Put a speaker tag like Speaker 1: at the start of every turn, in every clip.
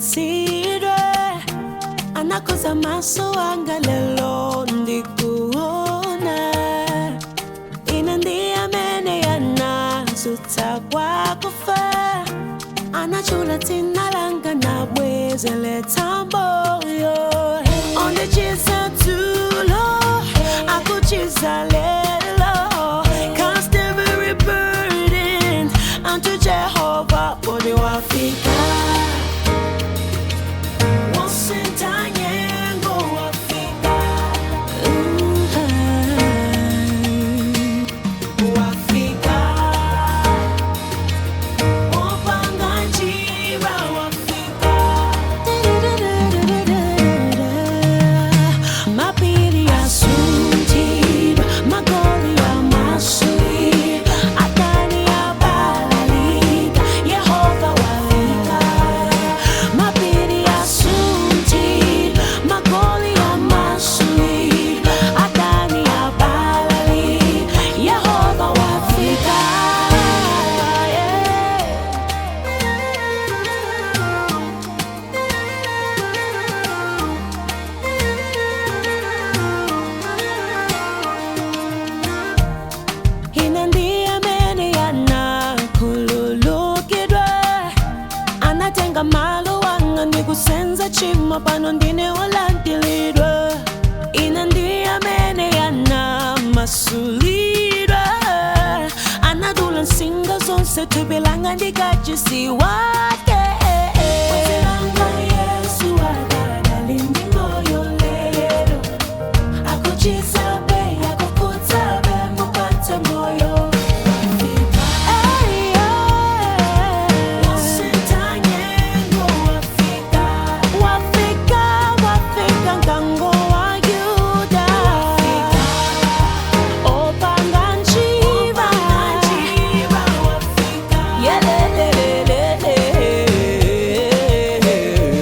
Speaker 1: Sindinadalitsidwe, anakoza maso anga lelo ndikuona. Ina ndiye amene yanazutsa kwakufa, anachula dzina langa nabwezeletsa moyo. Ondichiza tulo, akuchiza lelo. Cast every burden unto Jehovah, poti wafika. Wasintanyengo wafika. Wafika. Wopanga njira wafika. Mapiri asunthidwa, magoli amasulidwa, adani abalalika, Yehova wafika. Mapiri asunthidwa, magoli amasulidwa, adani abalalika, Yehova wafika. Ine ndiye amene anakhululukidwa, anatenga malo wanga ndikusenza chimo, pano ndine wolandilidwa. Ine ndiye amene anamasulidwa, anadula nsinga zonse thupi langa ndikachisi wake. Bwenzi langa Yesu akadali ndi moyo lero, akuchizabe, akukudzabe, mupatse moyo. Wafika, wafika, mkango wa Yuda. Opanga njira. Yelelelelele.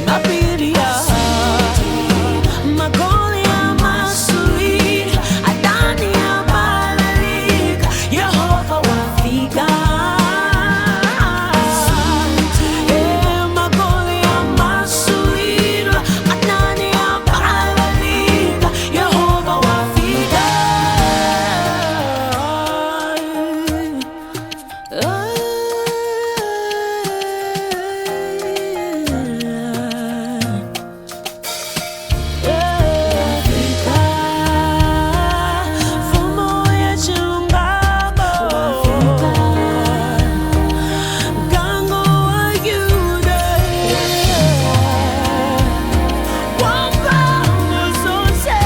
Speaker 1: Mapiria. Magoli amasulidwa, adani abalalika, Yehova wafika. Magoli amasulidwa, adani abalalika, Yehova wafika. Wafika, mfumu ya chilungamo. Wafika, mkango wa Yuda. Wapanga zonse.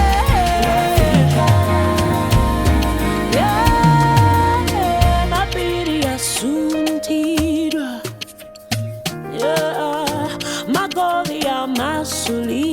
Speaker 1: Yeah, mapiri asunthidwa. Yeah, magoli amasulidwa.